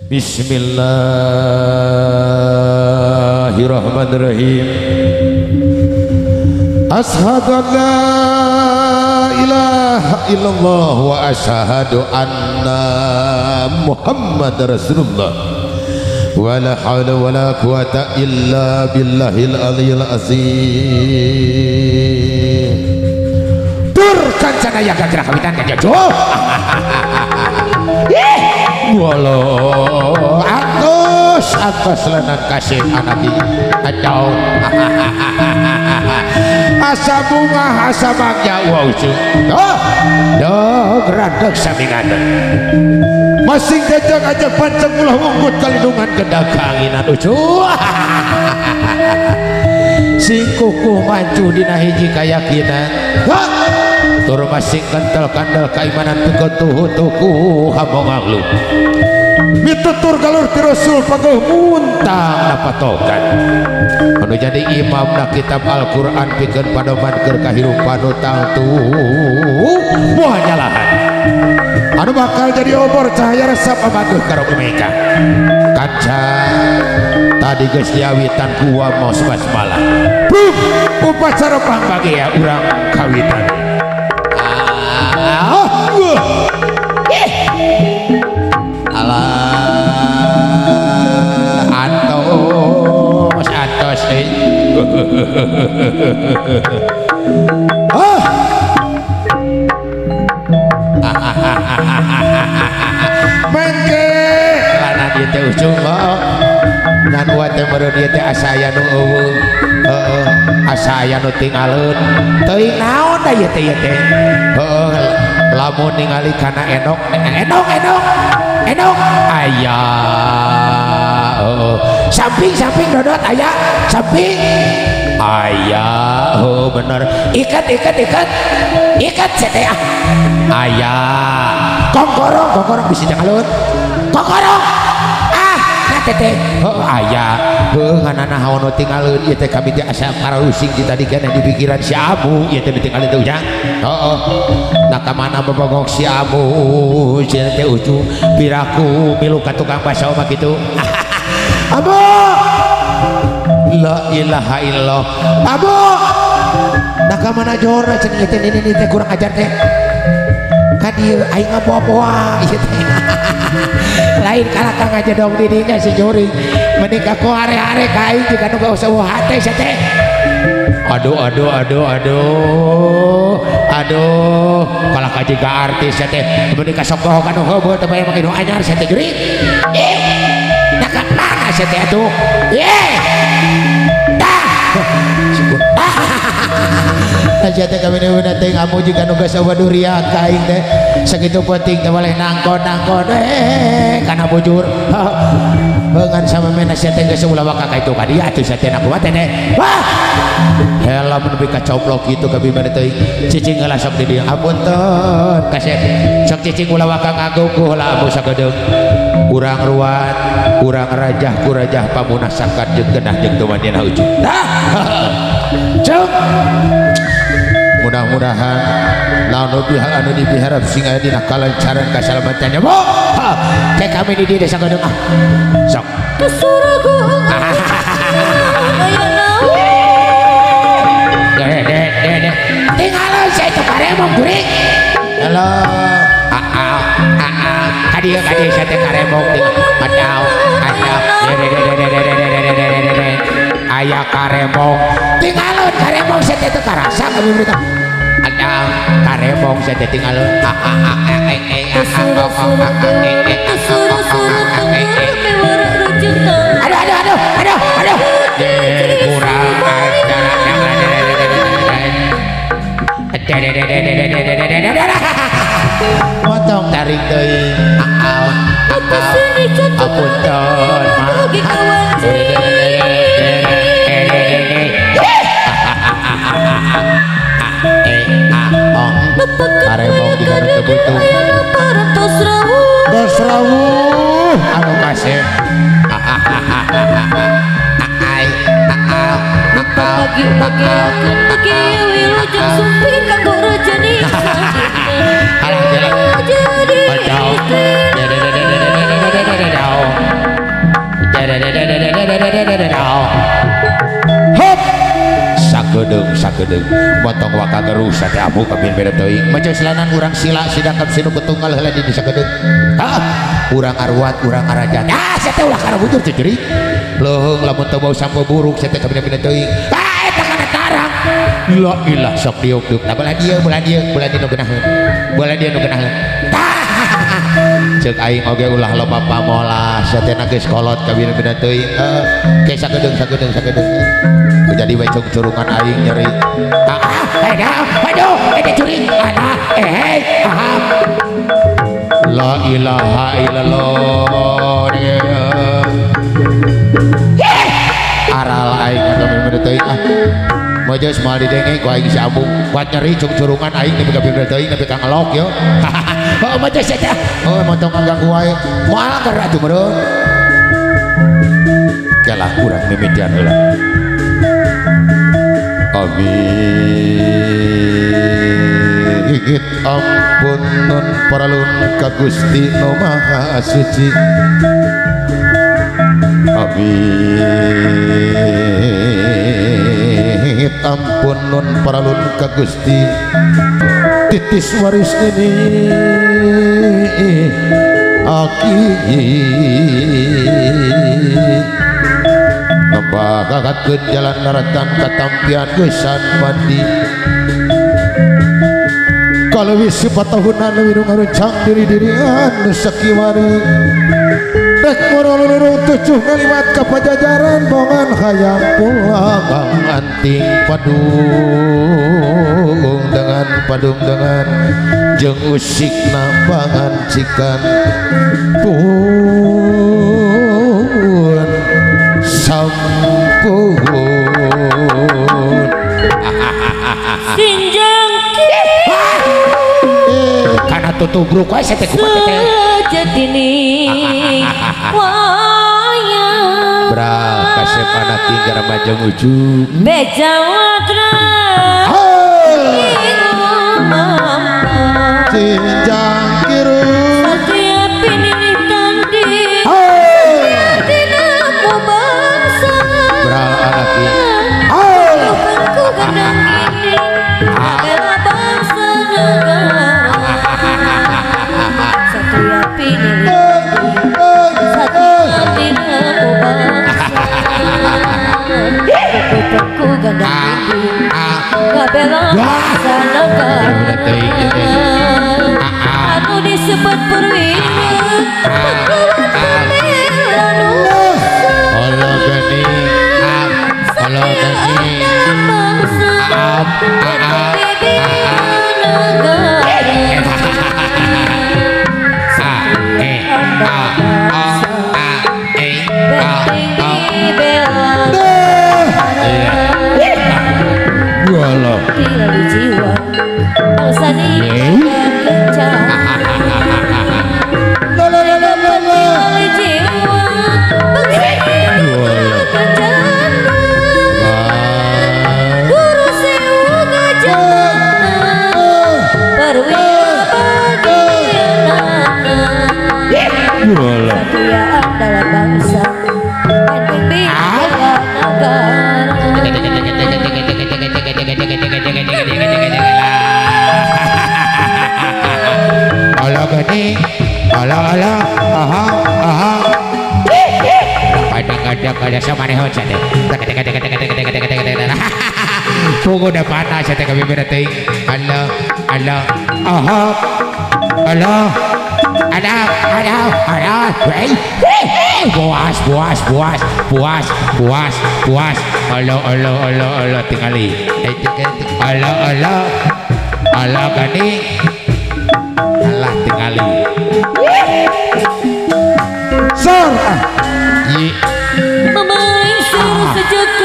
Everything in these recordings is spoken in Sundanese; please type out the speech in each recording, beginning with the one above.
Bismillahirrahmanirrahim. Ashhadu an la ilaha illallah wa ashhadu anna Muhammad Rasulullah. Wa la hawla wa la quwata illa billahil aliyil azim. Tur kancana yaga gerak kawitan kajajo. Walau atos atos lenan kasih anak ini atau asa bunga asa bagja wow oh dog radeg sami ngadeg masing jajak ajak panceng ulah wungkut kalindungan kedaganginan ucu sing kukuh mancu dina hiji kayakinan tur masing kental kandel kaimanan pikeun tuhu tuku hamonganglu mitutur galur ti Rasul pageuh muntang na patokan anu jadi imam na kitab Al-Qur'an pikeun padoman keur kahirupan nu tangtu moal nyalahan anu bakal jadi obor cahaya resep abaduh karomeka kaca tadi geus diawitan ku maos basmalah bum upacara pangbagia urang kawitan. Alah atos atos mengke lana dieu teh ujung ngan wa teh meureun ieu teh asa aya nu eueuh heeh asa aya nu tingaleun teuing naon da ieu teh heeh lamun ningali kana enok enok enok enok aya samping samping dodot aya samping aya oh bener ikat ikat ikat ikat CTA aya kongkorong kongkorong bisa jangan kongkorong ah nah teteh oh aya heuh nganana haon nu tingaleun ieu teh kami teh asa pararusing di tadi keneh di pikiran si Amu ieu teh ditinggalin teh ujang heeh nah ka mana bebogok si Amu cenah teh ucu piraku milu ka tukang baso mah kitu. Abu la ilaha illallah Abu nah ka mana jora cenah ieu teh nini teh kurang ajar teh ka dieu aing ngapoa-poa ieu teh lain kalah kang aja dong didinya si juring mending ka ku hare-hare ka aing jiga nu gak usah hate sia teh. Aduh aduh aduh aduh aduh kalah ka jiga artis sia teh mending ka sok bohong anu heubeul teh bae make nu anyar sia teh juring. Ih nah ka mana sia teh atuh ye tah syukur sia teh kami nu teh ngamu jiga nu geus waduh ria ka aing teh sakitu penting teh boleh nangkon-nangkon kana bujur bengan sama mena sia teh geus ulah waka ka itu ka dieu atuh sia teh na kumaha teh wah helm nepi ka coplok kitu ka bimana teuing cicing heula sok di dieu apunten kasep sok cicing ulah waka ngaguguh lah amu sagedeung urang ruat urang rajah ku rajah pamunasakan jeung genah jeung tumanina ujung tah cuk mudah-mudahan lamun pihak anu dipiharap sing aya dina kalancaran kasalamatannya bo kayak kami di desa Gadung ah sok tinggal saya itu karemong guring halo kadieu kadieu saya teh karemong tinggal atau aya karemong tinggalun karemong saya teh teu karasa kami berita ada karemong saya teh tinggalun aduh aduh aduh aduh aduh kurang motong tarik deui apunten karemong di kana teu butuh geus rawuh anu kasep Hop sakedeung sakedeung motong waka gerus teh abu kabin beda teuing maca selanan urang sila sidangkap sinu ketunggal heula di sakedeung ah urang arwat urang arajat ah sia teh ulah kana bujur teh jurig leuheung lamun teu bau sampo buruk sia teh kabin beda teuing ah eta kana tarang la ilah sok diuk-diuk nah belah dieu belah dieu belah dieu nu geunaheun belah dieu nu geunaheun tah ceuk aing oge ulah loba pamolah sia teh geus kolot kabin beda teuing ke sakedeung sakedeung sakedeung jadi we curungan aing nyeri ah aduh ada curing alah eh ah la ilaha illallah aral aing kabin teuing ah mojo moal didenge ku aing si ambung kuat nyeri curungan aing nepi ka bibir teuing nepi ka ngelok yo oh mojo sia oh motong ganggu wae moal keur atuh meureun kalah urang mimitian heula amin ampun nun paralun ka Gusti nu Maha Suci amin ampun nun paralun ka Gusti titis waris ini aki nembakatkeun jalan daratan katampian geusan mandi kalau wis sipatahunan leuwih nu ngaruncang diri-dirian nu sakiwari rek murulurung tujuh kalimat ka pajajaran bongan hayang pulang anting padung dengan jeung usikna pangancikan pun sampun sinjang kana tutubruk wae teh kumaha teh sejatine wayang bra kasep anak tinggal majeng ujung beja watra sinjang kiru satria pinilih tandi tinamu bangsa bra anak ku gendang gini bela bangsa negara satria pinilih satria tinamu bangsa ku gendang gini bela bangsa negara aku disebut perwira pahlawan pembela nusa Allah gani Allah gani bangsa jiwa bangsa ini dalam bangsa penting bela negara. Ala gani, ala ala, aha aha. Kadang-kadang ada sama nih hon sate. Tunggu dah panas sate kami berarti. Ala ala, aha, ala. Ada, ada, ada, puas, puas, puas, puas, puas, puas. Alo, alo, alo, alo, tingali. Alo, alo, alo, gani. Alah, tingali. Sor. Yi. Memain sejak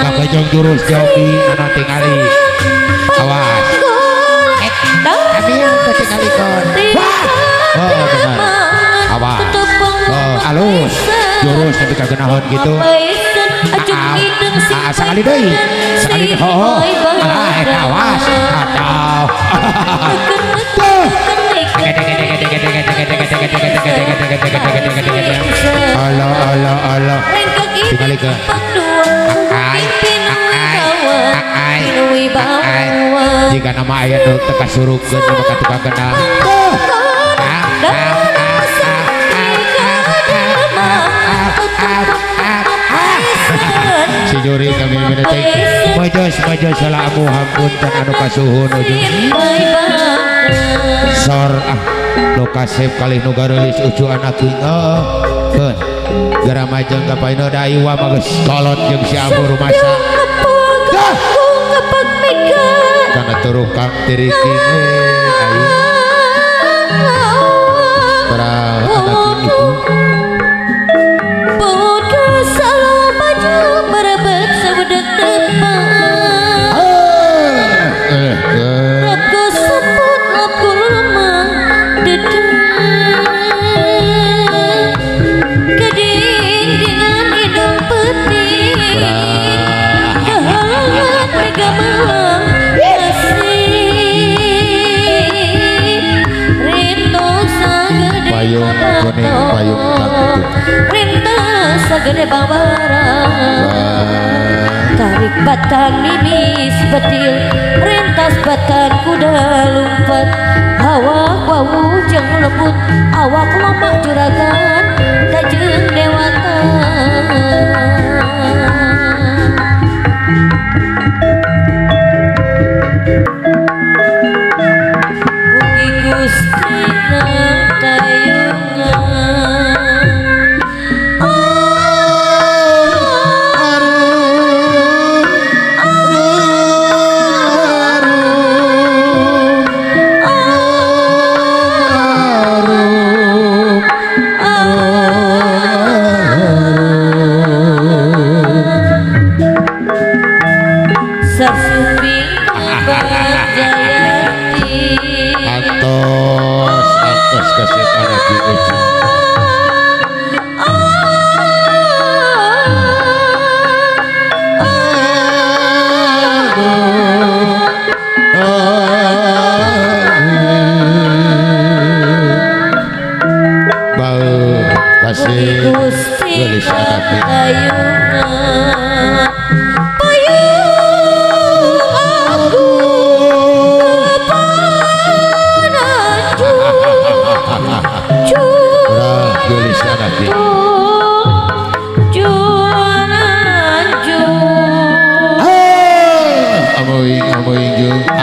Kakajong jurus jogi ana tingali. Awas. Ambil ketingali kon. Oh, benar. Awas. Oh, alus. Jurus tapi kagenahon gitu. Sekali deui. Kali ho. Awas. Atau. Ala ala ala. Tinggal ke. Ai ai ai. Jika nama ayah nu teu kasurukeun nama ka tukang kenal. Si juri kami menetik majos majos salah amu hampun anu kasuhun ujung sor ah nu kasep kalih nu gareulis ucu anak keun geura majeng ka paino da iwa mah geus kolot jeung si amu rumasa kana turukang tiriking aing para anak ibu payung kuning payung tangtu rintas sagede bawara tarik batang nimis betil rintas batang kuda lompat awak wau jeung lembut awak lomak juragan kajeung dewata. Mugi Gusti nang tayungan antos antos kasih anak ibu. Bau kasih gelis anak ibu.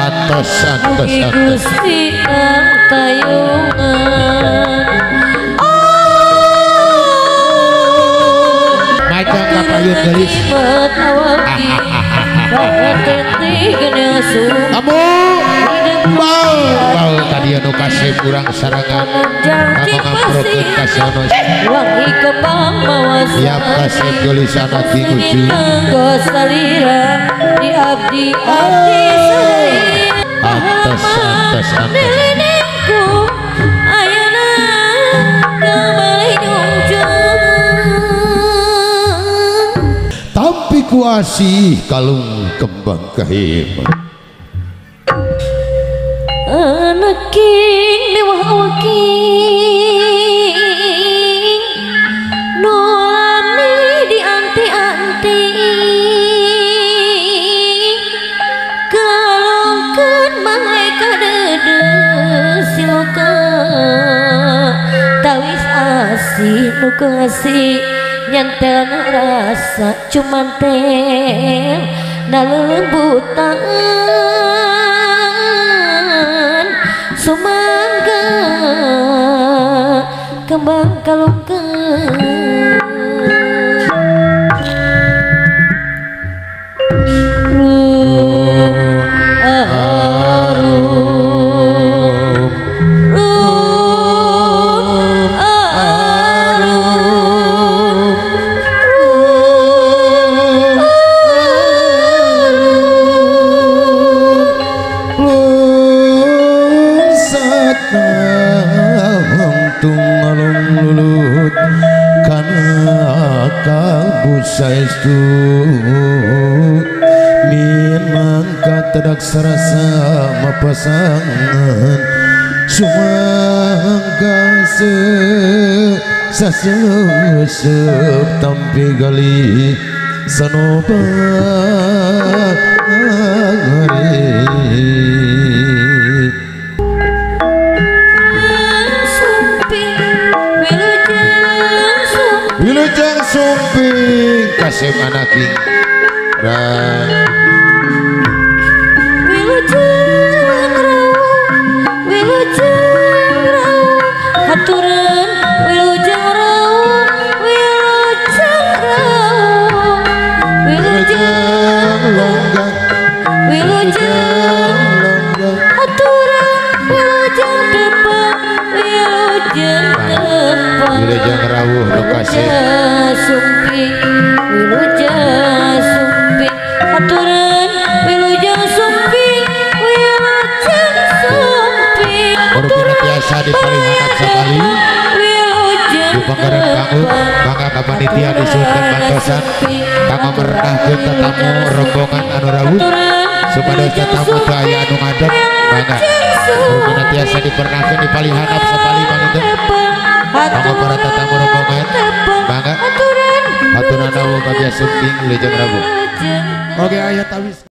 Atos atos atos. Gusti nang tayungan. Majang ka payun geulis. Kamu bau bau tadi anu kasep urang sarangan kanggo ngamprokeun ka sono. Siap kasep geulis anak di ujung. Di abdi abdi atas atas atas. Tampi kuasi kalung kembang kahim. Anak king mewah king nolami di anti-anti kalongkeun malaikat dede siloka tawis asih nu kasih nyantel rasa cuman tel na lembutan sumangga kembang kalungkeun. Saestu mi tedak serasa mapasangan sumangga saseuseub tampi gali sanubari. Wilujeng sumping kasih anaki dan wilujeng rawuh, wilujeng rawuh haturan, wilujeng rawuh, wilujeng rawuh, wilujeng longgak, wilujeng longgak haturan, wilujeng tepang, wilujeng tepang, wilujeng rawuh nu kasih sumping, wilujeng sumping haturan, wilujeng sumping, wilujeng sumping haturan biasa di paling hanap sekali wilujeng di panggaran bangun mangga ka panitia disuhunkeun bantosan kanggo merenahkeun tetamu rombongan anu rawuh supados tetamu teu aya anu ngadeg mangga rupina tiasa dipernahkeun di paling hanap sapali panginten mangga para tetamu rombongan mangga haturan rawuh bagia sumping wilujeng rawuh. Oke ayat tawis.